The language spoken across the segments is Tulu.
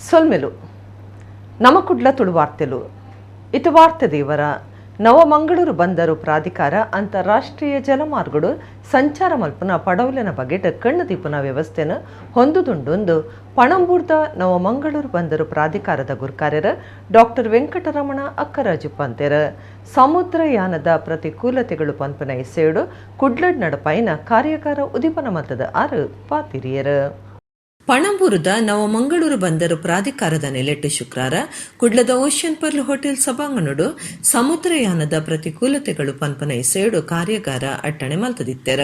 ಸೊಲ್ಮೆಲು ನಮಕುಡ್ಲ ತುಳುವಾರ್ತೆಲು. ಇತು ವಾರ್ತೆ ದೇವರ ನವಮಂಗಳೂರು ಬಂದರು ಪ್ರಾಧಿಕಾರ ಅಂತಾರಾಷ್ಟ್ರೀಯ ಜಲಮಾರ್ಗಡು ಸಂಚಾರ ಮಲ್ಪುನ ಪಡವುಲೆನ ಬಗೆಟ್ ಕಣ್ಣು ದೀಪುನ ವ್ಯವಸ್ಥೆನ್ ಹೊಂದುದುಂಡುಂದು ಪಣಂಬೂರ್ದ ನವಮಂಗಳೂರು ಬಂದರು ಪ್ರಾಧಿಕಾರದ ಗುರ್ಕಾರ್ಯರು ಡಾಕ್ಟರ್ ವೆಂಕಟರಮಣ ಅಕ್ಕರಾಜು ಪಂತೆರ್. ಸಮುದ್ರಯಾನದ ಪ್ರತಿಕೂಲತೆಗಳು ಪನ್ಪುನ ಇಸೆಯಡು ಕುಡ್ಲಡ್ ನಡಪಾಯಿನ ಕಾರ್ಯಾಗಾರ ಉದಿಪನ ಮಲ್ತದ ಆರು ಪಾತಿರಿಯರು. ಪಣಂಬೂರುದ ನವಮಂಗಳೂರು ಬಂದರು ಪ್ರಾಧಿಕಾರದ ನೆಲೆಟ್ಟು ಶುಕ್ರಾರ ಕುಡ್ಲದ ಓಷನ್ ಪರ್ಲ್ ಹೋಟೆಲ್ ಸಭಾಂಗಣಡು ಸಮುದ್ರಯಾನದ ಪ್ರತಿಕೂಲತೆಗಳು ಪನ್ಪನ ಇಸೆಯಡು ಕಾರ್ಯಾಗಾರ ಅಟ್ಟಣೆ ಮಲ್ತದಿತ್ತೆರ.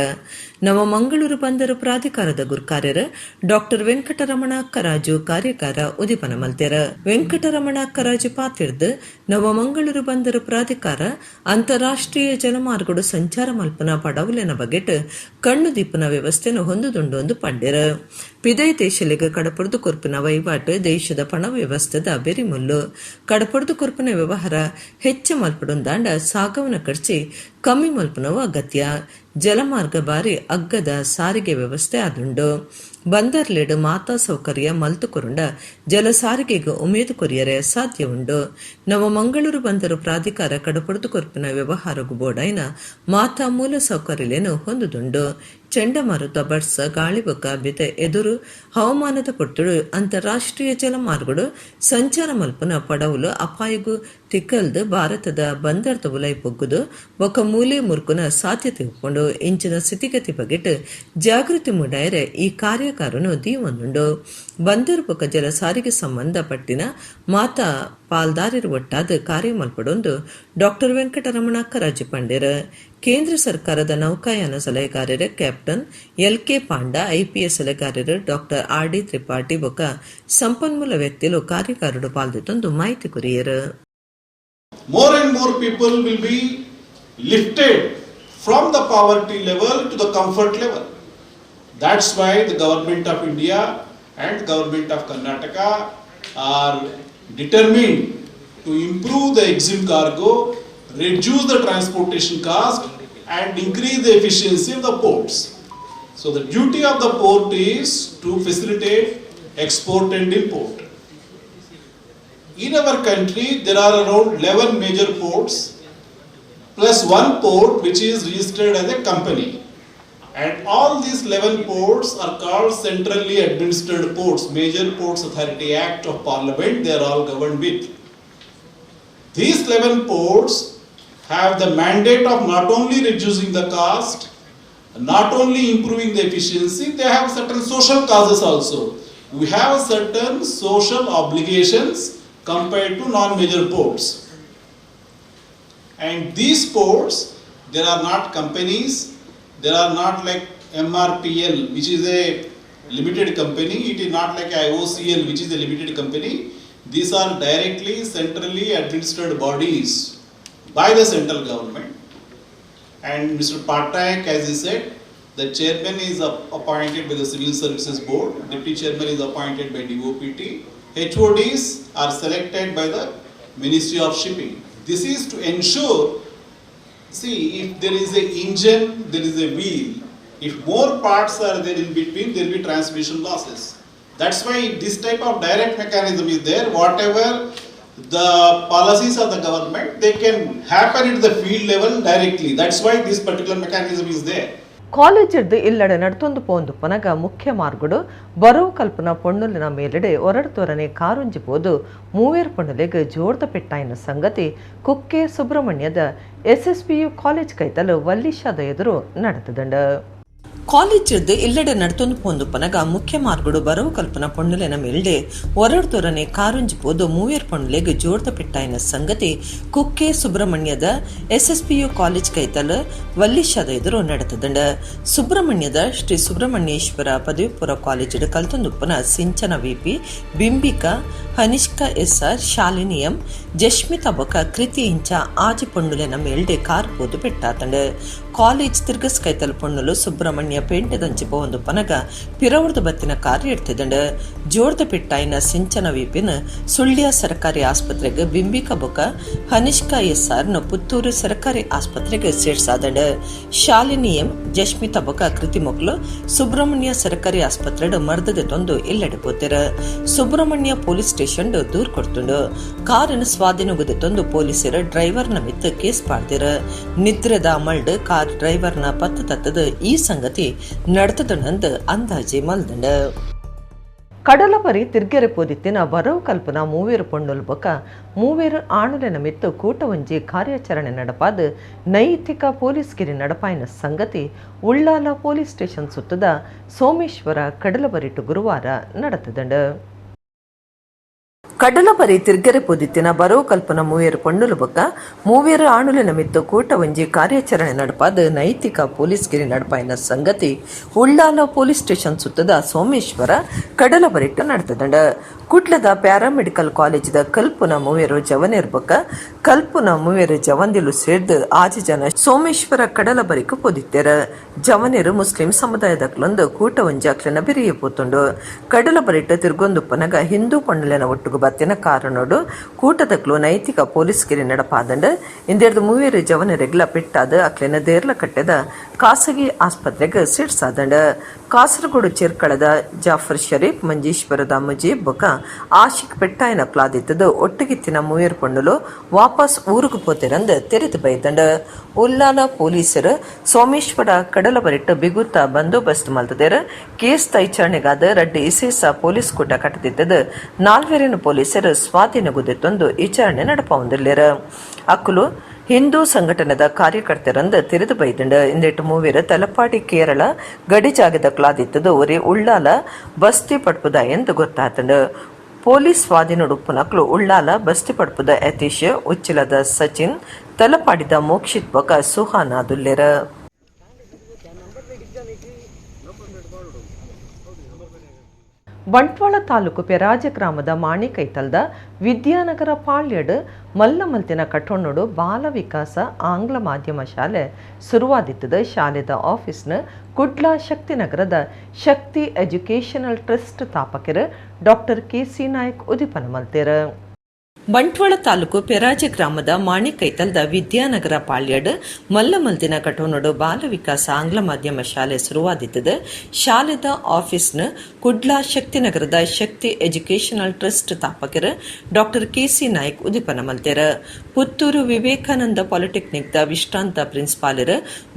ನವಮಂಗಳೂರು ಬಂದರು ಪ್ರಾಧಿಕಾರದ ಗುರ್ಕಾರ್ಯರು ಡಾಕ್ಟರ್ ವೆಂಕಟರಮಣ ಅಕ್ಕರಾಜು ಕಾರ್ಯಾಗಾರ ಉದಿಪನ ಮಲ್ತೆರ. ವೆಂಕಟರಮಣ ಅಕ್ಕರಾಜು ಪಾತಿರ್ದು, ನವಮಂಗಳೂರು ಬಂದರು ಪ್ರಾಧಿಕಾರ ಅಂತಾರಾಷ್ಟ್ರೀಯ ಜಲಮಾರ್ಗಡು ಸಂಚಾರ ಮಲ್ಪನ ಪಡವುಲೆನ ಬಗೆಟ್ ಕಣ್ಣು ದೀಪನ ವ್ಯವಸ್ಥೆಯನ್ನು ಹೊಂದುದುಂಡು ಎಂದು ಪಂಡೆರ್. ಪಿದೈ ದೇಶಲಿಗೆ ಕಡಪುಡ್ದು ಕೊರ್ಪಿನ ವಹಿವಾಟು ದೇಶದ ಪಣ ವ್ಯವಸ್ಥೆದ ಬೆರಿಮುಲ್ಲು. ಕಡಪುಡ್ದು ಕೊರ್ಪಿನ ವ್ಯವಹಾರ ಹೆಚ್ಚ ಮಲ್ಪಡುಂದಾಂಡ ಸಾಗವನ ಖರ್ಚಿ ಕಮ್ಮಿ ಮಲ್ಪನವು ಅಗತ್ಯ. ಜಲಮಾರ್ಗ ಬಾರಿ ಅಗ್ಗದ ಸಾರಿಗೆ ವ್ಯವಸ್ಥೆ ಆದುಂಡು. ಬಂದರ್ಲೆಡ್ ಮಾತಾ ಸೌಕರ್ಯ ಮಲ್ತು ಕೊರುಂಡ ಜಲ ಸಾರಿಗೆಗೆ ಉಮೇದು ಕೊರಿಯರೆ ಸಾಧ್ಯ ಉಂಡು. ನವಮಂಗಳೂರು ಬಂದರು ಪ್ರಾಧಿಕಾರ ಕಡಪುಡ್ದು ಕೊರ್ಪಿನ ವ್ಯವಹಾರಗು ಬೋಡಾಯಿನ ಮಾತಾ ಮೂಲ ಸೌಕರ್ಯಲೇನು ಹೊಂದುದುಂಡು. ಚಂಡಮಾರುತ, ಬರ್ಸ, ಗಾಳಿಬೊಕ್ಕ ಬಿತೆ ಎದುರು ಹವಾಮಾನದ ಪೊರ್ತುಡು ಅಂತಾರಾಷ್ಟ್ರೀಯ ಜಲಮಾರ್ಗಡು ಸಂಚಾರ ಮಲ್ಪುನ ಪಡವುಲು ಅಪಾಯಗು ತಿಕ್ಕಲ್ದು ಭಾರತದ ಬಂದರ್ದ ಉಲೈ ಪೊಗ್ಗುದು ಬೊಕ್ಕ ಮೂಲೆ ಮುರ್ಕುನ ಸಾಧ್ಯತೆ ಉಪ್ಪುಂಡು. ಇಂಚಿನ ಸ್ಥಿತಿಗತಿ ಬಗೆಟ್ ಜಾಗೃತಿ ಮೂಡಾಯರೆ ಈ ಕಾರ್ಯಾಗಾರನು ದೀವೊಂದುಂಡು. ಬಂದರು ಬೊಕ್ಕ ಜಲ ಸಾರಿಗೆ ಸಂಬಂಧಪಟ್ಟಿನ ಮಾತಾ ಪಾಲ್ದಾರರು ಒಟ್ಟಾದ ಕಾರ್ಯ ಮಲ್ಪಡೊಂದು ಡಾಕ್ಟರ್ ವೆಂಕಟರಮಣ ಅಕ್ಕರಾಜು ಪಂಡೆರ್. ಕೇಂದ್ರ ಸರ್ಕಾರದ ನೌಕಾಯಾನ ಸಲಹೆಗಾರರು ಕ್ಯಾಪ್ಟನ್ ಎಲ್ ಕೆ ಪಾಂಡ, ಐಪಿಎಸ್ ಸಲಹೆಗಾರರು ಡಾಕ್ಟರ್ ಆರ್ ಡಿ ತ್ರಿಪಾಠಿ ಬೊಕ್ಕ ಸಂಪನ್ಮೂಲ ವ್ಯಕ್ತಿಲು ಕಾರ್ಯಾಗಾರಡು ಪಾಲ್ದಿತ್ತೊಂದು ಮಾಹಿತಿ courier. More and more people will be lifted from the poverty level to the comfort level. That's why the Government of India and Government of Karnataka are determined to improve the exim cargo, reduce the transportation cost and increase the efficiency of the ports. So the duty of the port is to facilitate export and import. In our country, there are around 11 major ports plus one port which is registered as a company. And all these 11 ports are called centrally administered ports, Major Ports Authority Act of Parliament, they are all governed with. These 11 ports have the mandate of not only reducing the cost, not only improving the efficiency, they have certain social causes also. We have certain social obligations compared to non-major ports. And these ports, there are not companies, there are not like MRPL, which is a limited company, it is not like IOCL, which is a limited company. These are directly centrally administered bodies by the central government. And Mr. Patnaik, as he said, the chairman is appointed by the Civil Services Board, deputy chairman is appointed by DOPT, HODs are selected by the Ministry of Shipping. This is to ensure, see, if there is a engine, there is a wheel. If more parts are there in between, there will be transmission losses. That's why this type of direct mechanism is there. Whatever the policies of the government, they can happen at the field level directly. That's why this particular mechanism is there. ಕಾಲೇಜಿಡ್ದು ಇಲ್ಲಡೆ ನಡ್ತೊಂದು ಪೋಂದು ಪನಗ ಮುಖ್ಯ ಮಾರ್ಗಡು ಬರವು ಕಲ್ಪನ ಪೊಣ್ಣುಲಿನ ಮೇಲೆಡೆ ಒರಡ್ತೊರನೆ ಕಾರುಂಜಿ ಪೋದು ಮೂವೇರ್ ಪೊಣ್ಣುಲೆಗ್ ಜೋರ್ದ ಪೆಟ್ಟಾಯಿನ ಸಂಗತಿ ಕುಕ್ಕೆ ಸುಬ್ರಹ್ಮಣ್ಯದ ಎಸ್ಎಸ್ಪಿಯು ಕಾಲೇಜ್ ಕೈತಲು ವಲ್ಲಿಶಾದ ಎದುರು ನಡೆತದಂಡ. ಕಾಲೇಜಿಡ್ದು ಇಲ್ಲಡೆ ನಡ್ತೊಂದು ಪೋಂದು ಪನಗ ಮುಖ್ಯ ಮಾರ್ಗಡು ಬರವು ಕಲ್ಪನ ಪೊಣ್ಣುಲೆನ ಮೇಲ್ಡೆ ಒರಡ್ತೊರನೆ ಕಾರುಂಜಿ ಪೋದು ಮೂವೇರ್ ಪೊಣ್ಣುಲೆಗ್ ಜೋರ್ದ ಪೆಟ್ಟಾಯಿನ ಸಂಗತಿ ಕುಕ್ಕೆ ಸುಬ್ರಹ್ಮಣ್ಯದ ಎಸ್ಎಸ್ಪಿಯು ಕಾಲೇಜ್ ಕೈತಲ್ ವಲ್ಲಿಶಾದ ಎದುರು ನಡೆತದಂಡ. ಸುಬ್ರಹ್ಮಣ್ಯದ ಶ್ರೀ ಸುಬ್ರಹ್ಮಣ್ಯೇಶ್ವರ ಪದವಿ ಪೂರ್ವ ಕಾಲೇಜಿಡ್ ಕಲ್ತೊಂದುಪ್ಪನ ಸಿಂಚನ ವಿಪಿ, ಬಿಂಬಿಕಾ. ಹನಿಷ್ಕಾ ಎಸ್ಆರ್, ಶಾಲಿನಿ ಎಂ, ಜಶ್ಮಿತಾ ಬೊಕ ಕೃತಿ ಇಂಚ ಆಜಿ ಪೊಣ್ಣುಲೆನ ಮೇಲ್ಡೆ ಕಾರ್ ಪೋದು ಪೆಟ್ಟಾತಂಡ್. ಕಾಲೇಜ್ ತಿರ್ಗಸ್ ಕೈತಲ್ ಪೊಣ್ಣುಲು ಸುಬ್ರಹ್ಮಣ್ಯ ಪೇಂಟೆದಂಚಿ ಪೋವೊಂದು ಪನಗ ಪಿರವುರ್ದು ಬತ್ತಿನ ಕಾರ್ ಎಡ್ತಿದ್ಂಡ್. ಜೋರ್ದ ಪೆಟ್ಟಾಯಿನ ಸಿಂಚನ ವಿಪಿನ್ ಸುಳ್ಯ ಸರಕಾರಿ ಆಸ್ಪತ್ರೆಗ್, ಬಿಂಬಿಕಾ ಬೊಕ ಹನಿಷ್ಕಾ ಎಸ್ಆರ್ ನು ಪುತ್ತೂರು ಸರಕಾರಿ ಆಸ್ಪತ್ರೆಗ್ ಸೇರ್ಸಾದಂಡ್. ಶಾಲಿನಿ ಎಂ, ಜಶ್ಮಿತಾ ಬೊಕ ಕೃತಿ ಮೊಕ್ಲು ಸುಬ್ರಹ್ಮಣ್ಯ ಸರಕಾರಿ ಆಸ್ಪತ್ರೆಡ್ ಮರ್ದ್ ದೆತೊಂದು ಇಲ್ಲಡೆ ಪೋತೆರ್. ಸುಬ್ರಹ್ಮಣ್ಯ ಪೊಲೀಸ್ ಸ್ಟೇಷನ್ ದೂರ್ ಕೊರ್ತುಂಡು. ಕಾರನ್ ಸ್ವಾಧೀನಗ್ ದೆತೊಂದು ಪೊಲೀಸರು ಡ್ರೈವರ್ನ ಮಿತ್ತ್ ಕೇಸ್ ಪಾಡ್ದೆರ್. ನಿದ್ರೆದ ಅಮಲ್ಡ್ ಕಾರ್ ಡ್ರೈವರ್ನ ಪತ್ತು ತತ್ತದ ಈ ಸಂಗತಿ ನಡತದಂದು ಅಂದಾಜಿ ಮಲ್ದಂಡ್. ಕಡಲಬರಿ ತಿರ್ಗೆರೆ ಪೋದಿತ್ತಿನ ಬರವು ಕಲ್ಪನ ಮೂವೇರು ಪೊಣ್ಣುಲು ಬೊಕ ಮೂವೇರು ಆಣುಲೆನ ಮಿತ್ತು ಕೂಟವಂಜಿ ಕಾರ್ಯಾಚರಣೆ ನಡಪಾದ್ ನೈತಿಕ ಪೊಲೀಸ್ಗಿರಿ ನಡಪಾಯಿನ ಸಂಗತಿ ಉಳ್ಳಾಲ ಪೊಲೀಸ್ ಸ್ಟೇಷನ್ ಸುತ್ತದ ಸೋಮೇಶ್ವರ ಕಡಲಬರಿಟು ಗುರುವಾರ ನಡತದಂಡು. ಕಡಲಬರಿ ತಿರ್ಗೆರೆ ಪೋದಿತ್ತಿನ ಬರವು ಕಲ್ಪನ ಮೂವೇರು ಪೊಣ್ಣುಲು ಬೊಕ್ಕ ಮೂವೇರು ಆಣುಲೆನ ಮಿತ್ತು ಕೂಟವಂಜಿ ಕಾರ್ಯಾಚರಣೆ ನಡಪಾದ್ ನೈತಿಕ ಪೊಲೀಸ್ಗಿರಿ ನಡಪಾಯಿನ ಸಂಗತಿ ಉಳ್ಳಾಲ ಪೊಲೀಸ್ ಸ್ಟೇಷನ್ ಸುತ್ತದ ಸೋಮೇಶ್ವರ ಕಡಲಬರಿಟ್ಟು ನಡತದಂಡ. ಕುಡ್ಲದ ಪ್ಯಾರಾಮೆಡಿಕಲ್ ಕಾಲೇಜಿದ ಕಲ್ಪುನ ಮೂವೇರು ಜವನೇರ್ ಬೊಕ್ಕ ಕಲ್ಪುನ ಮೂವೇರು ಜವಂದಿಲು ಸೇರ್ದು 6 ಜನ ಸೋಮೇಶ್ವರ ಕಡಲಬರಿಕು ಪೋದಿತ್ತೆರ್. ಜವನೇರು ಮುಸ್ಲಿಂ ಸಮುದಾಯದಕ್ಲೊಂದು ಕೂಟವಂಜಿ ಅಕ್ಲೆನ ಬೆರಿಯ ಪೋತುಂಡು. ಕಡಲಬರಿಟ್ಟು ತಿರ್ಗೊಂದುಪ್ಪನಗ ಹಿಂದೂ ಪೊಣ್ಣುಲೆನ ಒಟ್ಟುಗು ಬತ್ತಿನ ಕಾರಣೋಡು ಕೂಟದಕ್ಲು ನೈತಿಕ ಪೊಲೀಸ್ಗಿರಿ ನಡಪಾದಂಡ್. ಇಂದೆರ್ದು ಮೂವೇರು ಜವನರೆಗ್ಲ ಪೆಟ್ಟಾದ ಅಕ್ಲೆನ ದೇರ್ಲ ಕಟ್ಟೆದ ಖಾಸಗಿ ಆಸ್ಪತ್ರೆಗೆ ಸೇರ್ಸಾದಂಡ್. ಕಾಸರಗೋಡು ಚೇರ್ಕಳದ ಜಾಫರ್ ಶರೀಫ್, ಮಂಜೇಶ್ವರದ ಮುಜೀಬ್ ಬೊಕ ಆಶಿಕ್ ಪೆಟ್ಟಾಯನ ಕ್ಲಾದಿತ್ತದು. ಒಟ್ಟುಗಿತ್ತಿನ ಮೂವೇರು ಪೊಣ್ಣುಲು ವಾಪಸ್ ಊರುಗು ಪೋತೆರಂದು ತೆರೆದು ಬೈದಂಡ್. ಉಲ್ಲಾಲ ಪೊಲೀಸರು ಸೋಮೇಶ್ವರ ಕಡಲಬರಿಟ್ಟು ಬಿಗುತ್ತ ಬಂದೋಬಸ್ತ್ ಮಲ್ತದೇರ್. ಕೇಸ್ ವಿಚಾರಣೆಗಾದ ರಡ್ಡ್ ಇಸೇಸ ಪೊಲೀಸ್ ಕೂಟ ಕಟ್ಟದಿತ್ತದು. ನಾಲ್ವೆರೆನ್ ಪೊಲೀಸರು ಸ್ವಾಧೀನಗುದೆತ್ತೊಂದು ವಿಚಾರಣೆ ನಡಪಾವಂದಿಲ್ಲೇರ್. ಅಕ್ಕುಲು ಹಿಂದೂ ಸಂಘಟನೆದ ಕಾರ್ಯಕರ್ತರಂದು ತೆರೆದು ಬೈದಂಡ್. ಇಂದೆಟ್ ಮೂವೆರ್ ತಲಪಾಡಿ ಕೇರಳ ಗಡಿ ಜಾಗದ ಕ್ಲಾದಿತ್ತದು, ಒರಿ ಉಳ್ಳಾಲ ಬಸ್ತಿ ಪಡ್ಪುದ ಎಂದು ಗೊತ್ತಾತಂಡ್. ಪೊಲೀಸ್ ಸ್ವಾಧೀನಡುಪ್ಪುನಕ್ಲು ಉಳ್ಳಾಲ ಬಸ್ತಿ ಪಡ್ಪುದ ಯತೀಶ್, ಉಚ್ಚಿಲದ ಸಚಿನ್, ತಲಪಾಡಿದ ಮೋಕ್ಷಿತ್ ಬೊಕ ಸುಹಾನ ದುಲ್ಲೆರ್. ಬಂಟ್ವಾಳ ತಾಲೂಕು ಪೆರಾಜೆ ಗ್ರಾಮದ ಮಾಣಿಕೈತಲ್ದ ವಿದ್ಯಾನಗರ ಪಾಳ್ಯಡ್ ಮಲ್ಲಮಲ್ತಿನ ಕಟ್ಟೊಣ್ಣುಡು ಬಾಲ ವಿಕಾಸ ಆಂಗ್ಲ ಮಾಧ್ಯಮ ಶಾಲೆ ಶುರುವಾದಿತ್ತದ. ಶಾಲೆದ ಆಫೀಸ್ನ ಕುಡ್ಲ ಶಕ್ತಿನಗರದ ಶಕ್ತಿ ಎಜುಕೇಷನಲ್ ಟ್ರಸ್ಟ್ ತಾಪಕರು ಡಾಕ್ಟರ್ ಕೆಸಿ ನಾಯಕ್ ಉದಿಪನ ಮಲ್ತೆರ್. ಬಂಟ್ವಾಳ ತಾಲೂಕು ಪೆರಾಜೆ ಗ್ರಾಮದ ಮಾಣಿಕೈತಲ್ದ ವಿದ್ಯಾನಗರ ಪಾಳ್ಯಡ್ ಮಲ್ಲಮಲ್ದಿನ ಕಟೋನಡು ಬಾಲ ವಿಕಾಸ ಆಂಗ್ಲ ಮಾಧ್ಯಮ ಶಾಲೆ ಶುರುವಾದಿತ್ತದ. ಶಾಲೆದ ಆಫೀಸ್ನ ಕುಡ್ಲ ಶಕ್ತಿನಗರದ ಶಕ್ತಿ ಎಜುಕೇಷನಲ್ ಟ್ರಸ್ಟ್ ತಾಪಕರು ಡಾಕ್ಟರ್ ಕೆಸಿ ನಾಯ್ಕ್ ಉದಿಪನ ಮಲ್ತೆರ್. ಪುತ್ತೂರು ವಿವೇಕಾನಂದ ಪಾಲಿಟೆಕ್ನಿಕ್ ದ ವಿಶ್ರಾಂತ ಪ್ರಿನ್ಸಿಪಾಲರ್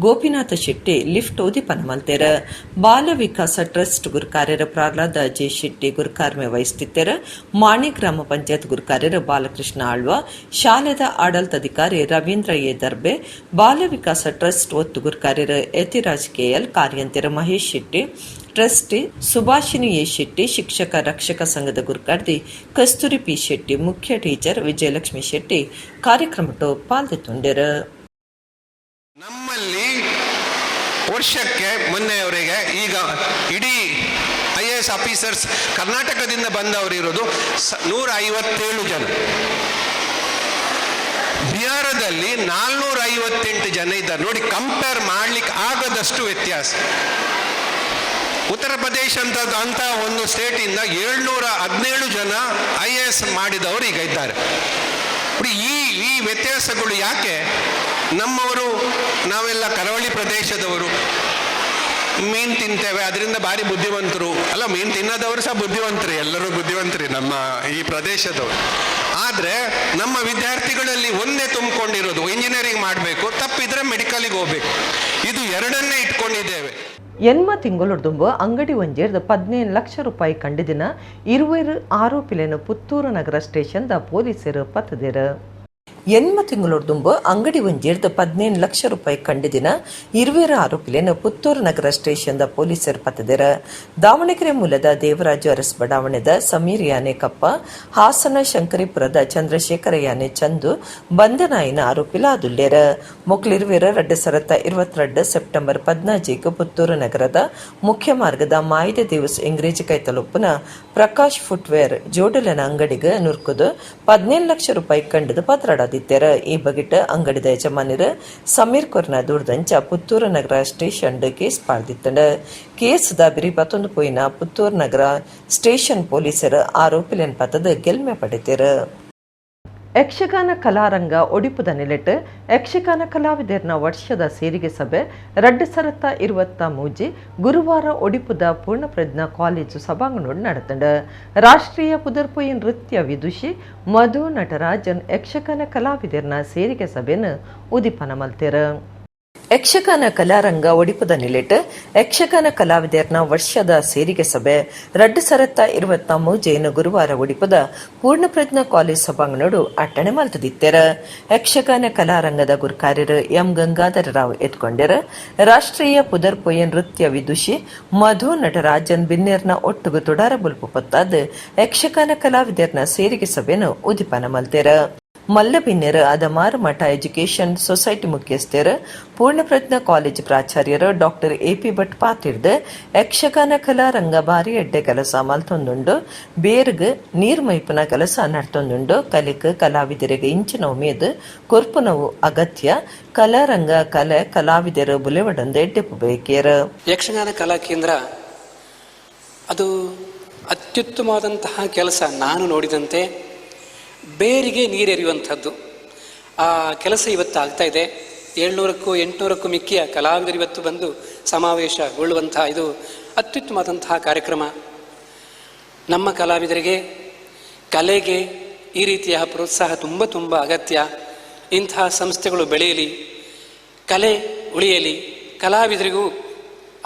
ಗೋಪಿನಾಥ ಶೆಟ್ಟಿ ಲಿಫ್ಟ್ ಉದಿಪನ ಮಲ್ತೆರ್. ಬಾಲ ವಿಕಾಸ ಟ್ರಸ್ಟ್ ಗುರುಕಾರ್ಯರ ಪ್ರಹ್ಲಾದ ಜೆ ಶೆಟ್ಟಿ ಗುರುಕಾರ್ಮೆ ವಹಿಸುತ್ತಿದ್ದರು. ಮಾಣಿ ಗ್ರಾಮ ಪಂಚಾಯತ್ ಗುರುಕಾರ್ಯರು ಬಾಲಕೃಷ್ಣ ಆಳ್ವ, ಶಾಲೆದ ಆಡಳಿತಾಧಿಕಾರಿ ರವೀಂದ್ರ ಎ ದರ್ಬೆ, ಬಾಲ ವಿಕಾಸ ಟ್ರಸ್ಟ್ ಒತ್ತು ಗುರುಕಾರ್ಯರು ಯತಿರಾಜ್ ಕೆಎಲ್, ಕಾರ್ಯಂತೆರ ಮಹೇಶ್ ಶೆಟ್ಟಿ, ಟ್ರಸ್ಟಿ ಸುಭಾಷಿನಿ ಎ ಶೆಟ್ಟಿ, ಶಿಕ್ಷಕ ರಕ್ಷಕ ಸಂಘದ ಗುರುಕಾರ್ದಿ ಕಸ್ತೂರಿ ಪಿ ಶೆಟ್ಟಿ, ಮುಖ್ಯ ಟೀಚರ್ ವಿಜಯಲಕ್ಷ್ಮಿ ಶೆಟ್ಟಿ ಕಾರ್ಯಕ್ರಮಟ್ಟು ಪಾಲ್ದೆತ್ತೊಂಡೆರು. ನಮ್ಮಲ್ಲಿ ವರ್ಷಕ್ಕೆ ಮೊನ್ನೆಯವರೆಗೆ ಈಗ ಇಡೀ ಐಎಎಸ್ ಆಫೀಸರ್ಸ್ ಕರ್ನಾಟಕದಿಂದ ಬಂದವರು ಇರೋದು 157 ಜನ. ಬಿಹಾರದಲ್ಲಿ 458 ಜನ ಇದ್ದಾರೆ. ನೋಡಿ, ಕಂಪೇರ್ ಮಾಡ್ಲಿಕ್ಕೆ ಆಗದಷ್ಟು ವ್ಯತ್ಯಾಸ. ಉತ್ತರ ಪ್ರದೇಶ ಅಂತ ಅಂತ ಒಂದು ಸ್ಟೇಟಿಂದ 717 ಜನ ಐಎಎಸ್ ಮಾಡಿದವರು ಈಗ ಇದ್ದಾರೆ. ನೋಡಿ, ಈ ಈ ವ್ಯತ್ಯಾಸಗಳು ಯಾಕೆ? ನಮ್ಮವರು, ನಾವೆಲ್ಲ ಕರಾವಳಿ ಪ್ರದೇಶದವರು, ಮೀನು ತಿಂತೇವೆ, ಅದರಿಂದ ಭಾರಿ ಬುದ್ಧಿವಂತರು ಅಲ್ಲ. ಮೀನು ತಿನ್ನದವರು ಸಹ ಬುದ್ಧಿವಂತರು, ಎಲ್ಲರೂ ಬುದ್ಧಿವಂತರಿ ನಮ್ಮ ಈ ಪ್ರದೇಶದವರು. ಆದರೆ ನಮ್ಮ ವಿದ್ಯಾರ್ಥಿಗಳಲ್ಲಿ ಒಂದೇ ತುಂಬಿಕೊಂಡಿರೋದು, ಇಂಜಿನಿಯರಿಂಗ್ ಮಾಡಬೇಕು, ತಪ್ಪಿದ್ರೆ ಮೆಡಿಕಲಿಗೆ ಹೋಗ್ಬೇಕು. ಇದು ಎರಡನ್ನೇ ಇಟ್ಕೊಂಡಿದ್ದೇವೆ. ಎನ್ಮ ತಿಂಗೊಲುರ್ದುಂಬು ಅಂಗಡಿ ಒಂಜೇರ್ದು 15 ಲಕ್ಷ ರೂಪಾಯಿ ಕಂಡಿದಿನ ಇರುವೆರು ಆರೋಪಿಲೇನು ಪುತ್ತೂರು ನಗರ ಸ್ಟೇಷನ್ದ ಪೊಲೀಸರು ಪತ್ತದಿರು. ಎನ್ಮ ತಿಂಗಳೊಡ್ದುಂಬು ಅಂಗಡಿ ಒಂಜಿರ್ದ್ 15 ಲಕ್ಷ ರೂಪಾಯಿ ಕಂಡಿದಿನ ಇರುವೆರ ಆರೋಪಿಲೇನು ಪುತ್ತೂರು ನಗರ ಸ್ಟೇಷನ್ದ ಪೊಲೀಸರು ಪತ್ತದೆರ. ದಾವಣಗೆರೆ ಮೂಲದ ದೇವರಾಜು ಅರಸ್ ಬಡಾವಣೆದ ಸಮೀರ್ ಯಾನೆ ಕಪ್ಪ, ಹಾಸನ ಶಂಕರಿಪುರದ ಚಂದ್ರಶೇಖರ ಯಾನೆ ಚಂದು ಬಂಧನಾಯಿನ ಆರೋಪಿಲಾದುಲ್ಲೇರ. ಮೊಕ್ಲಿರುವೆರ 2022 ಸೆಪ್ಟೆಂಬರ್ 14 ಪುತ್ತೂರು ನಗರದ ಮುಖ್ಯ ಮಾರ್ಗದ ಮಾಯಿದ ದೇವಸ್ ಇಂಗ್ರೇಜಿ ಕೈತಲೊಪ್ಪುನ ಪ್ರಕಾಶ್ ಫುಟ್ವೇರ್ ಜೋಡಲನ ಅಂಗಡಿಗೆ ನುರ್ಕುದು 15 ಲಕ್ಷ ರೂಪಾಯಿ ಕಂಡದು ಪತ್ರಾಡಾದಿತ್ತೆರ. ಈ ಬಗೆಟ್ ಅಂಗಡಿದ ಯಜಮಾನರು ಸಮೀರ್ ಕೊರ್ನ ದೂರದಂಚ ಪುತ್ತೂರು ನಗರ ಸ್ಟೇಷನ್ ಕೇಸ್ ಪಾಡ್ದಿತ್ತಂಡ. ಕೇಸ್ದ ಬಿರಿ ಪತ್ತೊಂದು ಪೋಯಿನ ಪುತ್ತೂರು ನಗರ ಸ್ಟೇಷನ್ ಪೊಲೀಸರು ಆರೋಪಿಲೆನ್ ಪತ್ತದ ಗೆಲ್ಮೆ ಪಡೆತೇರು. ಯಕ್ಷಗಾನ ಕಲಾರಂಗ ಒಡಿಪುದ ನಿಲೆಟ್ ಯಕ್ಷಗಾನ ಕಲಾವಿದರ್ನ ವರ್ಷದ ಸೇರಿಗೆ ಸಭೆ 2023 ಗುರುವಾರ ಒಡಿಪುದ ಪೂರ್ಣಪ್ರಜ್ಞಾ ಕಾಲೇಜು ಸಭಾಂಗಣೋಡು ನಡೆತಂಡ. ರಾಷ್ಟ್ರೀಯ ಪುದರ್ಪೊಯಿ ನೃತ್ಯ ವಿದುಷಿ ಮಧು ನಟರಾಜನ್ ಯಕ್ಷಗಾನ ಕಲಾವಿದರ್ನ ಸೇರಿಗೆ ಸಭೆಯನ್ನು ಉದಿಪನ ಮಲ್ತೇರು. ಯಕ್ಷಗಾನ ಕಲಾರಂಗ ಒಡಿಪುದ ನಿಲೆಟ್ ಯಕ್ಷಗಾನ ಕಲಾವಿದರ್ನ ವರ್ಷದ ಸೇರಿಗೆ ಸಭೆ 2023 ಗುರುವಾರ ಒಡಿಪುದ ಪೂರ್ಣಪ್ರಜ್ಞಾ ಕಾಲೇಜ್ ಸಭಾಂಗಣೋಡು ಅಟ್ಟಣೆ ಮಲ್ತದಿತ್ತೆರ. ಯಕ್ಷಗಾನ ಕಲಾರಂಗದ ಗುರುಕಾರ್ಯರು ಎಂ ಗಂಗಾಧರ ರಾವ್ ಎತ್ಕೊಂಡೆರ. ರಾಷ್ಟ್ರೀಯ ಪುದರ್ಪೊಯ ನೃತ್ಯ ವಿದುಷಿ ಮಧು ನಟರಾಜನ್ ಬಿನ್ನೇರ್ನ ಒಟ್ಟುಗು ತುಡಾರ ಬುಲ್ಪು ಪೊತ್ತಾದ್ ಯಕ್ಷಗಾನ ಕಲಾವಿದರ್ನ ಸೇರಿಗೆ ಸಭೆಯನ್ನು ಉದಿಪನ ಮಲ್ತೆರ. ಮಲ್ಲಬಿನ್ನೆರ್ ಅದಮಾರು ಮಠ ಎಜುಕೇಷನ್ ಸೊಸೈಟಿ ಮುಖ್ಯಸ್ಥರು ಪೂರ್ಣಪ್ರಜ್ಞಾ ಕಾಲೇಜ್ ಪ್ರಾಚಾರ್ಯರು ಡಾಕ್ಟರ್ ಎಪಿ ಭಟ್ ಪಾತಿರ್ದು ಯಕ್ಷಗಾನ ಕಲಾರಂಗ ಭಾರಿ ಎಡ್ಡೆ ಕೆಲಸ ಮಲ್ತೊಂದುಂಡು, ಬೇರ್ಗ್ ನೀರ್ ಮೈಪುನ ಕೆಲಸ ನಡ್ತೊಂದುಂಡು. ಕಲಿಕ್ ಕಲಾವಿದರಿಗೆ ಇಂಚಿನ ಉಮೇದ್ ಕೊರ್ಪುನವು ಅಗತ್ಯ. ಕಲಾರಂಗ ಕಲೆ ಕಲಾವಿದರು ಬುಲೆವಡೊಂದು ಎಡ್ಡೆಪು ಬೇಕೇರು. ಯಕ್ಷಗಾನ ಕಲಾ ಕೇಂದ್ರ ಅದು ಅತ್ಯುತ್ತಮವಾದಂತಹ ಕೆಲಸ. ನಾನು ನೋಡಿದಂತೆ ಬೇರಿಗೆ ನೀರೆರೆಯುವಂಥದ್ದು ಆ ಕೆಲಸ ಇವತ್ತು ಆಗ್ತಾ ಇದೆ. 700ಕ್ಕೂ 800ಕ್ಕೂ ಮಿಕ್ಕಿಯ ಕಲಾವಿದರು ಇವತ್ತು ಬಂದು ಸಮಾವೇಶಗೊಳ್ಳುವಂತಹ ಇದು ಅತ್ಯುತ್ತಮವಾದಂತಹ ಕಾರ್ಯಕ್ರಮ. ನಮ್ಮ ಕಲಾವಿದರಿಗೆ ಕಲೆಗೆ ಈ ರೀತಿಯ ಪ್ರೋತ್ಸಾಹ ತುಂಬ ತುಂಬ ಅಗತ್ಯ. ಇಂತಹ ಸಂಸ್ಥೆಗಳು ಬೆಳೆಯಲಿ, ಕಲೆ ಉಳಿಯಲಿ, ಕಲಾವಿದರಿಗೂ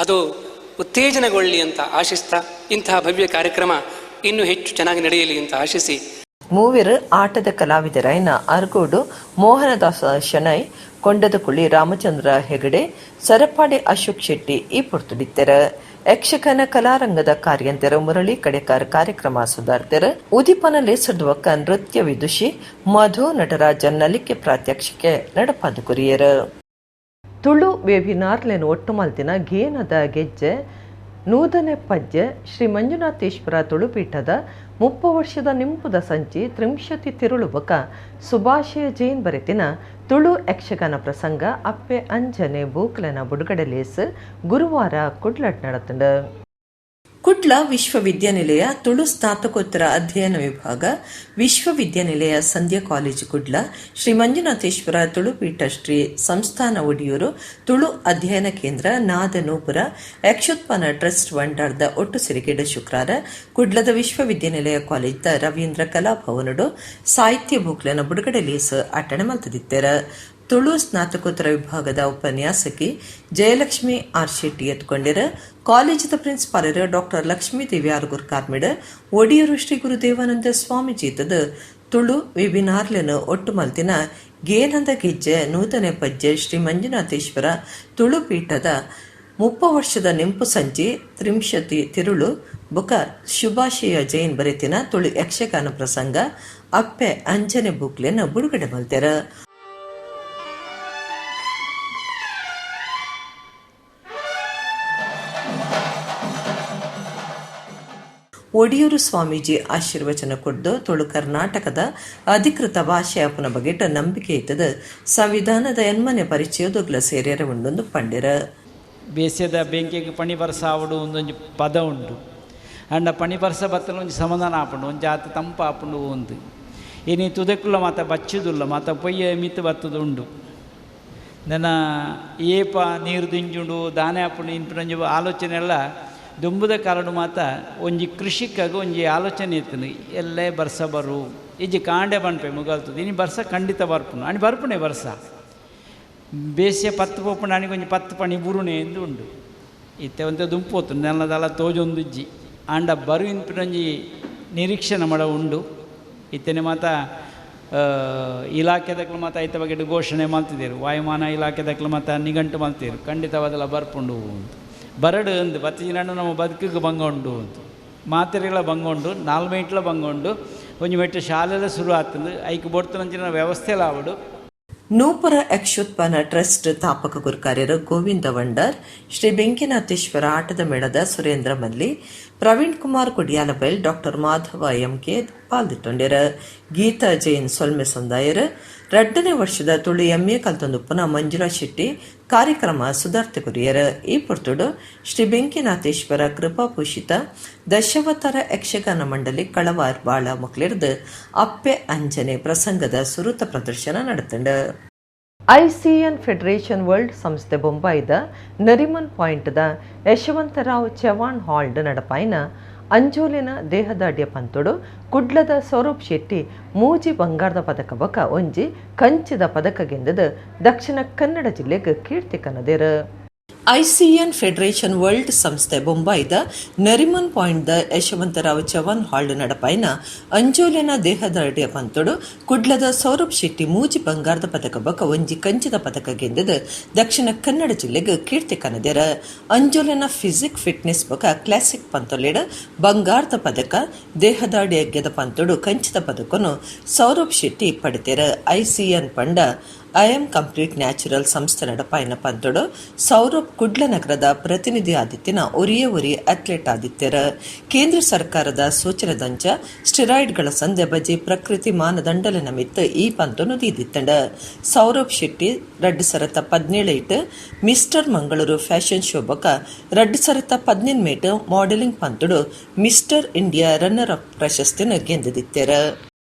ಅದು ಉತ್ತೇಜನಗೊಳ್ಳಲಿ ಅಂತ ಆಶಿಸ್ತಾ ಇಂತಹ ಭವ್ಯ ಕಾರ್ಯಕ್ರಮ ಇನ್ನೂ ಹೆಚ್ಚು ಚೆನ್ನಾಗಿ ನಡೆಯಲಿ ಅಂತ ಆಶಿಸಿ. ಮೂವೆರ್ ಆಟದ ಕಲಾವಿದರಾಯಿನ ಅರ್ಗೋಡು ಮೋಹನದಾಸ ಶೆಣೈ, ಕೊಂಡದಕುಳಿ ರಾಮಚಂದ್ರ ಹೆಗಡೆ, ಸರಪಾಡಿ ಅಶೋಕ್ ಶೆಟ್ಟಿ ಈ ಪೊರ್ತುಡಿತ್ತೆರ್. ಯಕ್ಷಗಾನ ಕಲಾರಂಗದ ಕಾರ್ಯಂತೆರ ಮುರಳಿ ಕಡೆಕಾರ್ ಕಾರ್ಯಕ್ರಮ ಸುಧಾರ್ತೆರ್. ಉದಿಪನ ಲೇಸರ್ದುವಕ್ಕ ನೃತ್ಯ ವಿದುಷಿ ಮಧು ನಟರಾಜನ್ ನಲಿಕೆ ಪ್ರಾತ್ಯಕ್ಷಿಕೆ ನಡಪಾದು ಕೊರಿಯರ್. ತುಳು ವೆಬಿನಾರ್ಲೆನ್ ಒಟ್ಟು ಮಲ್ತಿನ ಗೇನದ ಗೆಜ್ಜೆ ನೂದನೆ ಪದ್ಯ ಶ್ರೀ ಮಂಜುನಾಥೇಶ್ವರ ತುಳುಪೀಠದ 30 ವರ್ಷದ ನಿಂಪುದ ಸಂಚಿ ತ್ರಿಂಶತಿ ತಿರುಳು ಬೊಕ ಸುಭಾಷಯ ಜೈನ್ ಬರೆತಿನ ತುಳು ಯಕ್ಷಗಾನ ಪ್ರಸಂಗ ಅಪ್ಪೆ ಅಂಜನೆ ಬೂಕ್ಲೆನ ಬುಡುಗಡೆ ಲೇಸ್ ಗುರುವಾರ ಕುಡ್ಲಟ್ ನಡತಂಡು. ಕುಡ್ಲ ವಿಶ್ವವಿದ್ಯಾನಿಲಯ ತುಳು ಸ್ನಾತಕೋತ್ತರ ಅಧ್ಯಯನ ವಿಭಾಗ, ವಿಶ್ವವಿದ್ಯಾನಿಲಯ ಸಂಧ್ಯಾ ಕಾಲೇಜು ಕುಡ್ಲ, ಶ್ರೀ ಮಂಜುನಾಥೇಶ್ವರ ತುಳುಪೀಠ ಶ್ರೀ ಸಂಸ್ಥಾನ ಒಡಿಯೂರು, ತುಳು ಅಧ್ಯಯನ ಕೇಂದ್ರ ನಾದನೂಪುರ, ಯಕ್ಷೋತ್ಪನ್ನ ಟ್ರಸ್ಟ್ ವಂಡಾರ್ದ ಒಟ್ಟು ಸಿರಿಗೇಡ ಶುಕ್ರಾರ ಕುಡ್ಲದ ವಿಶ್ವವಿದ್ಯಾನಿಲಯ ಕಾಲೇಜ್ದ ರವೀಂದ್ರ ಕಲಾಭವನಡು ಸಾಹಿತ್ಯ ಬೂಕ್ಲೆನ ಬುಡುಗಡೆ ಲೇಸ್ ಅಟ್ಟಣೆ ಮಲ್ತದಿತ್ತೆರ. ತುಳು ಸ್ನಾತಕೋತ್ತರ ವಿಭಾಗದ ಉಪನ್ಯಾಸಕಿ ಜಯಲಕ್ಷ್ಮಿ ಆರ್ ಶೆಟ್ಟಿ ಎತ್ಕೊಂಡಿರ. ಕಾಲೇಜಿದ ಪ್ರಿನ್ಸಿಪಾಲರು ಡಾಕ್ಟರ್ ಲಕ್ಷ್ಮೀದೇವಿ ಆರ್ ಗುರ್ಕಾರ್ಮಿಡ್ ಒಡಿಯೂರು ಶ್ರೀ ಗುರುದೇವಾನಂದ ಸ್ವಾಮೀಜಿ ತುಳು ವೆಬಿನಾರ್ಲೆನ್ ಒಟ್ಟು ಮಲ್ತಿನ ಗೇನಂದ ಗೆಜ್ಜೆ ನೂತನ ಪಜ್ಜೆ ಶ್ರೀ ಮಂಜುನಾಥೇಶ್ವರ ತುಳು ಪೀಠದ 30 ವರ್ಷದ ನೆಂಪು ಸಂಚಿ ತ್ರಿಂಶತಿ ತಿರುಳು ಬುಕ ಶುಭಾಶಯ ಜೈನ್ ಬರೆತಿನ ತುಳು ಯಕ್ಷಗಾನ ಪ್ರಸಂಗ ಅಪ್ಪೆ ಅಂಜನೆ ಬುಕ್ಲೆನ್ ಬುಡುಗಡೆ ಮಲ್ತೆರ. ಒಡಿಯೂರು ಸ್ವಾಮೀಜಿ ಆಶೀರ್ವಚನ ಕೊಡ್ದು ತುಳು ಕರ್ನಾಟಕದ ಅಧಿಕೃತ ಭಾಷೆ ಅಪನ ಬಗೆಟ ನಂಬಿಕೆ ಇತ್ತದ ಸಂವಿಧಾನದ ಎನ್ಮನೆ ಪರಿಚಯದೊಗ್ಲ ಸೇರ್ಯರ ಉಂಡೊಂದು ಪಂಡಿರ. ಬೇಸ್ಯದ ಬೆಂಕಿಗೆ ಪಣಿ ಬರ್ಸ ಆವಡು ಒಂದೊಂಜಿ ಪದ ಉಂಡು. ಅಂಡ ಪಣಿ ಬರ್ಸ ಬತ್ತಲ ಒಂಜಿ ಸಮಾಧಾನ ಆಪುಂಡು, ಒಂಜಿ ಆತ ತಂಪ ಆಪುಂಡು ಒಂದು. ಇನಿ ತುದೆಕುಲ್ಲ ಮಾತ ಬಚ್ಚುದುಲ್ಲ ಮಾತ ಪೊಯ್ಯ ಮಿತ್ತು ಬತ್ತದು ಉಂಡು. ನನ್ನ ಏಪ ನೀರು ದಿಂಜುಂಡು ದಾನೆ ಆಪುಂಡು ಇನ್ಪಿನೊಂಜಿ ಆಲೋಚನೆ ಎಲ್ಲ ದುಂಬುದ ಕಾರಣ ಮಾತ ಒಂಜಿ ಕೃಷಿಕಾಗ ಒಂಜಿ ಆಲೋಚನೆ ಇತ್ತು. ಎಲ್ಲೇ ಬರ್ಸ ಬರು ಇಜ್ಜಿ ಕಾಂಡೆ ಬನ್ಪೆ ಮುಗಲ್ತದೆ ಇನಿ ಬರ್ಸ ಖಂಡಿತ ಬರ್ಪುಂಡು ಅಣಿ ಬರ್ಪುಣೆ ಬರ್ಸ ಬೇಸಿಯ ಪತ್ತು ಪೋಪುಂಡು ಅಣಿಗೆ ಒಂಜಿ ಪತ್ತು ಪಣಿ ಬುರುಣೆ ಎಂದು ಉಂಡು. ಇತ್ತೆ ಒಂತೆ ದುಂಪೋತು ನೆಲದಲ್ಲ ತೋಜೊಂದುಜ್ಜಿ ಆಂಡ ಬರು ಇನ್ಪಿನೊಂಜಿ ನಿರೀಕ್ಷೆ ನಮಡ ಉಂಡು. ಇತ್ತನೆ ಮಾತ ಇಲಾಖೆದಕ್ಲು ಮಾತ ಐತ ಬಗ್ಗೆ ಘೋಷಣೆ ಮಲ್ತಿದ್ದೇರು, ವಾಯುಮಾನ ಇಲಾಖೆದಕ್ಲು ಮಾತ ನಿಘಂಟು ಮಲ್ತೀರು, ಖಂಡಿತವಾದಲ ಬರ್ಪುಂಡು ಅಂತ. ಬರಡು ಅಂದು ಬತ್ತಿನ ನಮ್ಮ ಬದುಕಿಗೆ ಭಂಗ ಉಂಡು ಅಂತ, ಮಾತ್ರೆಗಳ ಭಂಗ ಉಂಡು, ನಾಲ್ ಮೇಟ್ಲ ಭಂಗ ಉಂಡು, ಒಂಜಿ ಮೆಟ್ಟು ಶಾಲೆಲ್ಲ ಶುರು ಆಗ್ತದೆ, ಐಕ್ ಬೊಡ್ತನಂಚಿನ ವ್ಯವಸ್ಥೆ ಆವಡು. ನೂಪುರ ಯಕ್ಷೋತ್ಪನ್ನ ಟ್ರಸ್ಟ್ ತಾಪಕ ಗುರುಕಾರ್ಯರು ಗೋವಿಂದ ವಂಡರ್, ಶ್ರೀ ಬೆಂಕಿನಾಥೇಶ್ವರ ಆಟದ ಮೇಳದ ಸುರೇಂದ್ರ ಮಲ್ಲಿ, ಪ್ರವೀಣ್ ಕುಮಾರ್ ಕೊಡಿಯಾಲಬೈಲ್, ಡಾಕ್ಟರ್ ಮಾಧವ ಎಂಕೆ ಪಾಲ್ದಿಟ್ಟೊಂಡೆರ್. ಗೀತಾ ಜೈನ್ ಸೊಲ್ಮೆ ಸಂದಾಯರ್. 2ನೇ ವರ್ಷದ ತುಳು ಎಂಎ ಕಲ್ತೊಂದುಪ್ಪುನ ಮಂಜುಳಾ ಶೆಟ್ಟಿ ಕಾರ್ಯಕ್ರಮ ಸುಧಾರ್ತೆ ಕೊರಿಯರ್. ಈ ಪೊರ್ತುಡು ಶ್ರೀ ಬೆಂಕಿನಾಥೇಶ್ವರ ಕೃಪಾಪೂಷಿತ ದಶಾವತಾರ ಯಕ್ಷಗಾನ ಮಂಡಳಿ ಕಳವಾರ್ ಬಾಳ ಮಕ್ಳಿರ್ದು ಅಪ್ಪೆ ಅಂಜನೆ ಪ್ರಸಂಗದ ಸುರುತ ಪ್ರದರ್ಶನ ನಡೆತಂಡ. ಐಸಿಎನ್ ಫೆಡರೇಷನ್ ವರ್ಲ್ಡ್ ಸಂಸ್ಥೆ ಬೊಂಬಾಯಿದ ನರಿಮನ್ ಪಾಯಿಂಟ್ದ ಯಶವಂತರಾವ್ ಚವಾಣ್ ಹಾಲ್ಡ್ ನಡಪಾಯಿನ ಅಂಜೋಲಿನ ದೇಹದಾಡ್ಯ ಪಂತೊಡು ಕುಡ್ಲದ ಸೌರಭ್ ಶೆಟ್ಟಿ 3 ಬಂಗಾರದ ಪದಕ ಬೊಕ ಒಂಜಿ ಕಂಚಿದ ಪದಕ ಗೆಂದದ ದಕ್ಷಿಣ ಕನ್ನಡ ಜಿಲ್ಲೆಗೆ ಕೀರ್ತಿ ಕನದೆರ್. ಐಸಿಎನ್ ಫೆಡರೇಷನ್ ವರ್ಲ್ಡ್ ಸಂಸ್ಥೆ ಬೊಂಬಾಯಿದ ನರಿಮನ್ ಪಾಯಿಂಟ್ದ ಯಶವಂತರಾವ್ ಚವಾಣ್ ಹಾಲ್ಡ್ ನಡಪಾಯಿನ ಅಂಜೋಲಿನ ದೇಹದಾಡ್ಯ ಪಂತೊಡು ಕುಡ್ಲದ ಸೌರಭ್ ಶೆಟ್ಟಿ 3 ಬಂಗಾರದ ಪದಕ ಬೊಕ ಒಂಜಿ ಕಂಚಿದ ಪದಕ ಗೆಂದದ ದಕ್ಷಿಣ ಕನ್ನಡ ಜಿಲ್ಲೆಗೆ ಕೀರ್ತಿ ಕನದೆರ್. ಅಂಜೋಲಿನ ಫಿಸಿಕ್ ಫಿಟ್ನೆಸ್ ಬೊಕ ಕ್ಲಾಸಿಕ್ ಪಂತೊಲೆಡ್ ಬಂಗಾರದ ಪದಕ, ದೇಹದಾಡಿ ಯಜ್ಞದ ಪಂತೊಡು ಕಂಚಿದ ಪದಕನು ಸೌರಭ್ ಶೆಟ್ಟಿ ಪಡೆತೆರ್. ಐಸಿಎನ್ ಪಂಡ I am complete natural ಸಂಸ್ಥೆ ನಡಪಾಯಿನ ಪಂತೊಡು ಸೌರಭ್ ಕುಡ್ಲ ನಗರದ ಪ್ರತಿನಿಧಿ ಆದಿತ್ಯನ ಒರಿಯೇ ಒರಿ ಅಥ್ಲೆಟ್ ಆದಿತ್ಯರ. ಕೇಂದ್ರ ಸರ್ಕಾರದ ಸೂಚನೆದಂಚ ಸ್ಟೆರಾಯ್ಡ್ಗಳ ಸಂದೆ ಬಜಿ ಪ್ರಕೃತಿ ಮಾನದಂಡಲಿನ ಮಿತ್ತ ಈ ಪಂತೊನು ದೀದಿತ್ತಂಡ. Saurabh Shetty 2017 mister Mangaluru fashion show ಬೊಕ 2018 ಮಾಡೆಲಿಂಗ್ ಪಂತೊಡು mister India runner up ಪ್ರಶಸ್ತಿನ ಗೆಂದಿತ್ತೆರ.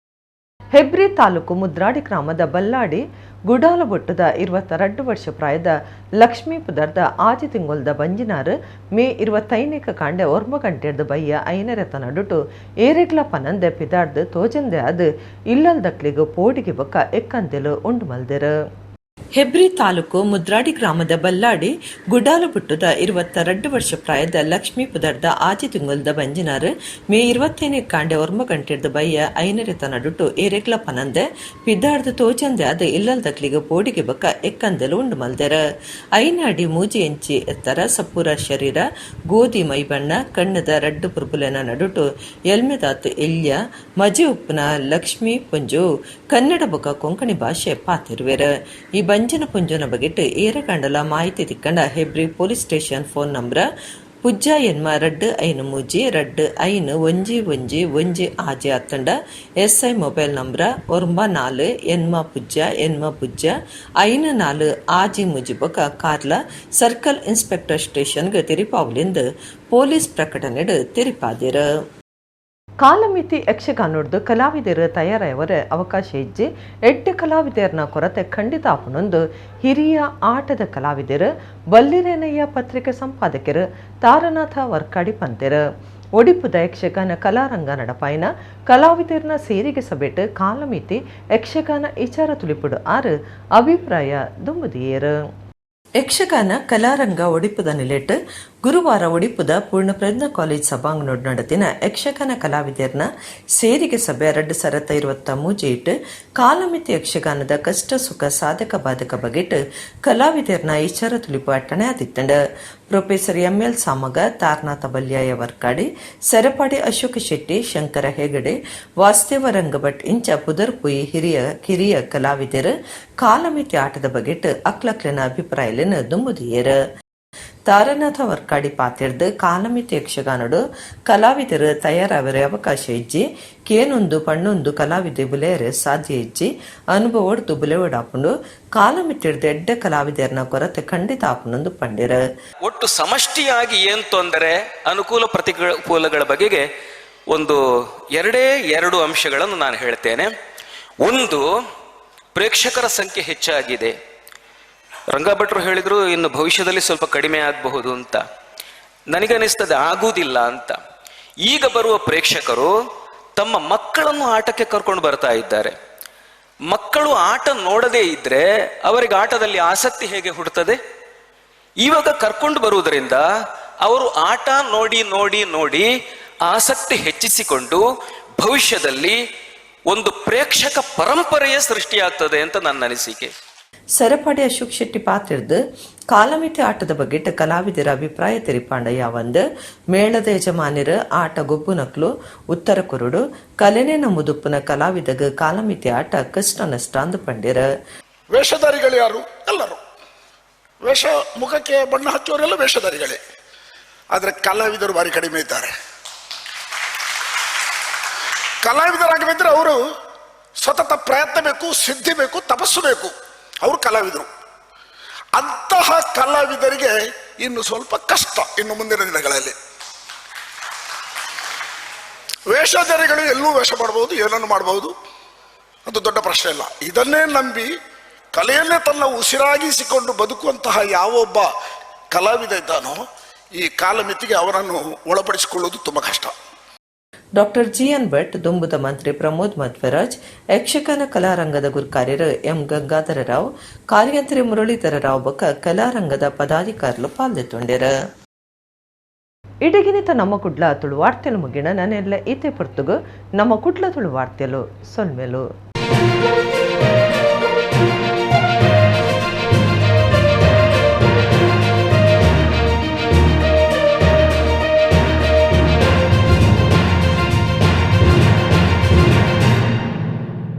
ಹೆಬ್ರಿ ತಾಲೂಕು ಮುದ್ರಾಡಿ ಗ್ರಾಮದ ಬಲ್ಲಾಡಿ ಗುಡಾಲಬೊಟ್ಟದ 22 ವರ್ಷ ಪ್ರಾಯದ ಲಕ್ಷ್ಮೀ ಪುದರ್ದ ಆಜಿ ತಿಂಗೊಲ್ದ ಬಂಜಿನಾರು ಮೇ 25 ಕಾಂಡೆ 9 ಗಂಟೆರ್ದು ಬಯ್ಯ ಐನರೆತ ನಡುಟು ಏರೆಗ್ಲ ಪನಂದೆ ಪಿದಾರ್ದು ತೋಜಂದೆ ಅದು ಇಲ್ಲಲ್ದಕ್ಲಿಗ್ ಪೋಡಿಗೆ ಬೊಕ್ಕ ಎಕ್ಕಂದೆಲು ಉಂಡು ಮಲ್ದೆರು. ಹೆಬ್ರಿ ತಾಲೂಕು ಮುದ್ರಾಡಿ ಗ್ರಾಮದ ಬಲ್ಲಾಡಿ ಗುಡಾಲುಬುಟ್ಟದ 22 ವರ್ಷ ಪ್ರಾಯದ ಲಕ್ಷ್ಮೀ ಪುದರ್ದ ಆಜಿ ತಿಂಗೊಲ್ದ ಬಂಜಿನಾರು ಮೇ 25 ಕಾಂಡೆ 9 ಗಂಟೆರ್ದು ಬಯ್ಯ ಐನರೆತ ನಡುಟು ಏರೆಗ್ಲ ಪನಂದೆ ಪಿದ್ದಾರ್ದು ತೋಜಂದೆ ಅದು ಇಲ್ಲಲ್ದಕ್ಲಿಗೆ ಪೋಡಿಗೆ ಬೊಕ್ಕ ಎಕ್ಕಂದೆಲು ಉಂಡು ಮಲ್ದೆರ. 5 ಅಡಿ 3 ಇಂಚಿ ಎತ್ತರ, ಸಪೂರ ಶರೀರ, ಗೋಧಿ ಮೈಬಣ್ಣ, ಕಣ್ಣದ ರಡ್ಡು ಪುರ್ಬುಲೆನ ನಡುಟು ಎಲ್ಮೆದಾತು ಎಲ್ಯ ಮಜಿ ಉಪ್ಪುನ ಲಕ್ಷ್ಮೀ ಪುಂಜು ಕನ್ನಡ ಬೊಕ್ಕ ಕೊಂಕಣಿ ಭಾಷೆ ಪಾತಿರುವೆರ್. ಈ ಬಂಜನ ಪುಂಜನ ಬಗೆಟ್ ಏರಗಂಡಲ ಮಾಹಿತಿ ತಿಕ್ಕಂಡ Hebri police station phone number 0 8 2 5 3 2 5 1 1 1 6 ಅತ್ತಂಡ SI mobile number 9 4 8 0 8 0 5 4 6 3 ಬೊಕ ಕಾರ್ಲ ಸರ್ಕಲ್ ಇನ್ಸ್ಪೆಕ್ಟರ್ ಸ್ಟೇಷನ್ಗೆ ತಿರಿಪಾವಲಿಂದ ಪೊಲೀಸ್ ಪ್ರಕಟಣೆಡ್ ತಿರಿಪಾದಿರ. ಕಾಲಮಿತಿ ಯಕ್ಷಗಾನೊಡ್ದು ಕಲಾವಿದರು ತಯಾರಾಯವರ ಅವಕಾಶ ಇಜ್ಜಿ, ಎಡ್ಡೆ ಕಲಾವಿದರ್ನ ಕೊರತೆ ಖಂಡಿತ ಆಪುನೊಂದು ಹಿರಿಯ ಆಟದ ಕಲಾವಿದರು ಬಲ್ಲಿರೇನಯ್ಯ ಪತ್ರಿಕೆ ಸಂಪಾದಕರು ತಾರನಾಥ ವರ್ಕಾಡಿ ಪಂತೆರು. ಒಡಿಪುದ ಯಕ್ಷಗಾನ ಕಲಾರಂಗ ನಡಪಾಯಿನ ಕಲಾವಿದರ್ನ ಸೇರಿಗೆ ಸಭೆಟ್ ಕಾಲಮಿತಿ ಯಕ್ಷಗಾನ ವಿಚಾರ ತುಳಿಪುಡು ಆರು ಅಭಿಪ್ರಾಯ ದುಂಬುದಿಯೇರು. ಯಕ್ಷಗಾನ ಕಲಾರಂಗ ಒಡಿಪುದ ನಿಲೆಟ್ ಗುರುವಾರ ಒಡಿಪುದ ಪೂರ್ಣಪ್ರಜ್ಞ ಕಾಲೇಜ್ ಸಭಾಂಗಣೋಡ್ ನಡೆತಿನ ಯಕ್ಷಗಾನ ಕಲಾವಿದರ್ನ ಸೇರಿಗೆ ಸಭೆ 2023 ಇಟ್ಟು ಕಾಲಮಿತಿ ಯಕ್ಷಗಾನದ ಕಷ್ಟ ಸುಖ ಸಾಧಕ ಬಾಧಕ ಬಗೆಟ್ ಕಲಾವಿದರ್ನ ವಿಚಾರ ತುಳಿಪು ಅಟ್ಟಣೆ ಆದಿತ್ತಂಡ. ಪ್ರೊಫೆಸರ್ ಎಂಎಲ್ ಸಾಮಗ, ತಾರನಾಥ ಬಲ್ಯಾಯ ವರ್ಕಾಡಿ, ಸೆರಪಾಡಿ ಅಶೋಕ ಶೆಟ್ಟಿ, ಶಂಕರ ಹೆಗಡೆ, ವಾಸುದೇವ ರಂಗಭಟ್ ಇಂಚ ಪುದರ್ಪುಯಿ ಹಿರಿಯ ಕಿರಿಯ ಕಲಾವಿದರು ಕಾಲಮಿತಿ ಆಟದ ಬಗೆಟ್ ಅಕ್ಲಕ್ಲೆನ ಅಭಿಪ್ರಾಯಲೆನ್ ದುಂಬುದಿಯೇರ್. ತಾರನಾಥ ವರ್ಕಾಡಿ ಪಾತಿರ್ದು ಕಾಲಮಿತಿ ಯಕ್ಷಗಾನಡು ಕಲಾವಿದರು ತಯಾರಾವರೆ ಅವಕಾಶ ಇಜ್ಜಿ, ಕೇನೊಂದು ಪಣ್ಣೊಂದು ಕಲಾವಿದೆ ಬುಲೆಯರೆ ಸಾಧ್ಯ ಇಜ್ಜಿ, ಅನುಭವಡ್ದು ಬುಲೆವಡಾಪುಂಡು, ಕಾಲಮಿತಿರ್ದು ಎಡ್ಡೆ ಕಲಾವಿದರ್ನ ಕೊರತೆ ಖಂಡಿತ ಆಪುನೊಂದು ಪಂಡಿರ. ಒಟ್ಟು ಸಮಷ್ಟಿಯಾಗಿ ಏನ್ ತೊಂದರೆ, ಅನುಕೂಲ ಪ್ರತಿಕೂಲಗಳ ಬಗೆಗೆ ಒಂದು ಎರಡೇ ಎರಡು ಅಂಶಗಳನ್ನು ನಾನು ಹೇಳ್ತೇನೆ. ಒಂದು, ಪ್ರೇಕ್ಷಕರ ಸಂಖ್ಯೆ ಹೆಚ್ಚಾಗಿದೆ. ರಂಗಭಟ್ರು ಹೇಳಿದ್ರು ಇನ್ನು ಭವಿಷ್ಯದಲ್ಲಿ ಸ್ವಲ್ಪ ಕಡಿಮೆ ಆಗಬಹುದು ಅಂತ. ನನಗನಿಸ್ತದೆ ಆಗುವುದಿಲ್ಲ ಅಂತ. ಈಗ ಬರುವ ಪ್ರೇಕ್ಷಕರು ತಮ್ಮ ಮಕ್ಕಳನ್ನು ಆಟಕ್ಕೆ ಕರ್ಕೊಂಡು ಬರ್ತಾ ಇದ್ದಾರೆ. ಮಕ್ಕಳು ಆಟ ನೋಡದೇ ಇದ್ರೆ ಅವರಿಗೆ ಆಟದಲ್ಲಿ ಆಸಕ್ತಿ ಹೇಗೆ ಹುಟ್ಟುತ್ತದೆ? ಇವಾಗ ಕರ್ಕೊಂಡು ಬರುವುದರಿಂದ ಅವರು ಆಟ ನೋಡಿ ನೋಡಿ ನೋಡಿ ಆಸಕ್ತಿ ಹೆಚ್ಚಿಸಿಕೊಂಡು ಭವಿಷ್ಯದಲ್ಲಿ ಒಂದು ಪ್ರೇಕ್ಷಕ ಪರಂಪರೆಯೇ ಸೃಷ್ಟಿಯಾಗ್ತದೆ ಅಂತ ನನ್ನ ಅನಿಸಿಕೆ. ಸರಪಾಡಿ ಅಶೋಕ್ ಶೆಟ್ಟಿ ಪಾತಿರ್ದು ಕಾಲಮಿತಿ ಆಟದ ಬಗ್ಗೆ ಕಲಾವಿದರ ಅಭಿಪ್ರಾಯ ತೆರಿಪಾಂಡ ಯಾವಂದ್ ಮೇಳದ ಯಜಮಾನಿರ ಆಟ ಗೊಬ್ಬುನಕ್ಲು ಉತ್ತರ ಕುರುಡು ಕಲೆನೆ ಮುದುಪ್ಪುನ ಕಲಾವಿದಗ ಕಾಲಮಿತಿ ಆಟ ಕಷ್ಟ ನಷ್ಟ ಅಂದು ಪಂಡಿರ. ವೇಷಧಾರಿಗಳು ಯಾರು? ಎಲ್ಲರೂ ವೇಷ, ಮುಖಕ್ಕೆ ಬಣ್ಣ ಹಚ್ಚುವವರೆಲ್ಲ ವೇಷಧಾರಿಗಳೇ. ಆದರೆ ಕಲಾವಿದರು ಭಾರಿ ಕಡಿಮೆ ಇದ್ದಾರೆ. ಕಲಾವಿದರಾಗಬೇಕಿದ್ರೆ ಅವರು ಸತತ ಪ್ರಯತ್ನ ಬೇಕು, ಸಿದ್ಧಿ ಬೇಕು, ತಪಸ್ಸು ಬೇಕು. ಅವರು ಕಲಾವಿದರು. ಅಂತಹ ಕಲಾವಿದರಿಗೆ ಇನ್ನು ಸ್ವಲ್ಪ ಕಷ್ಟ ಇನ್ನು ಮುಂದಿನ ದಿನಗಳಲ್ಲಿ. ವೇಷಧಾರಿಗಳು ಎಲ್ಲೂ ವೇಷ ಮಾಡಬಹುದು, ಏನನ್ನು ಮಾಡಬಹುದು, ಅದು ದೊಡ್ಡ ಪ್ರಶ್ನೆ ಇಲ್ಲ. ಇದನ್ನೇ ನಂಬಿ ಕಲೆಯನ್ನೇ ತನ್ನ ಉಸಿರಾಗಿಸಿಕೊಂಡು ಬದುಕುವಂತಹ ಯಾವೊಬ್ಬ ಕಲಾವಿದ ಇದ್ದಾನೋ, ಈ ಕಾಲಮಿತಿಗೆ ಅವನನ್ನು ಒಳಪಡಿಸಿಕೊಳ್ಳುವುದು ತುಂಬ ಕಷ್ಟ. ಡಾಕ್ಟರ್ ಜಿಎನ್ ಭಟ್, ದುಂಬುದ ಮಂತ್ರಿ ಪ್ರಮೋದ್ ಮಧ್ವರಾಜ್, ಯಕ್ಷಗಾನ ಕಲಾರಂಗದ ಗುರ್ಕಾರ್ಯರು ಎಂ ಗಂಗಾಧರ ರಾವ್, ಕಾರ್ಯಂತ್ರಿ ಮುರಳೀಧರ ರಾವ್ ಬೊಕ್ಕ ಕಲಾರಂಗದ ಪದಾಧಿಕಾರಿಲು ಪಾಲ್ದೆತ್ತೊಂಡೆರ. ಇಡಗಿನಿತ ನಮ್ಮ ಕುಡ್ಲ ತುಳು ವಾರ್ತೆಲು ಮುಗಿಣ ನನ್ನೆಲ್ಲ ಇತೆ ಪೊರ್ತುಗು ನಮ್ಮ ಕುಡ್ಲ ತುಳು ವಾರ್ತೆಲು. ಸೊಲ್ಮೆಲು.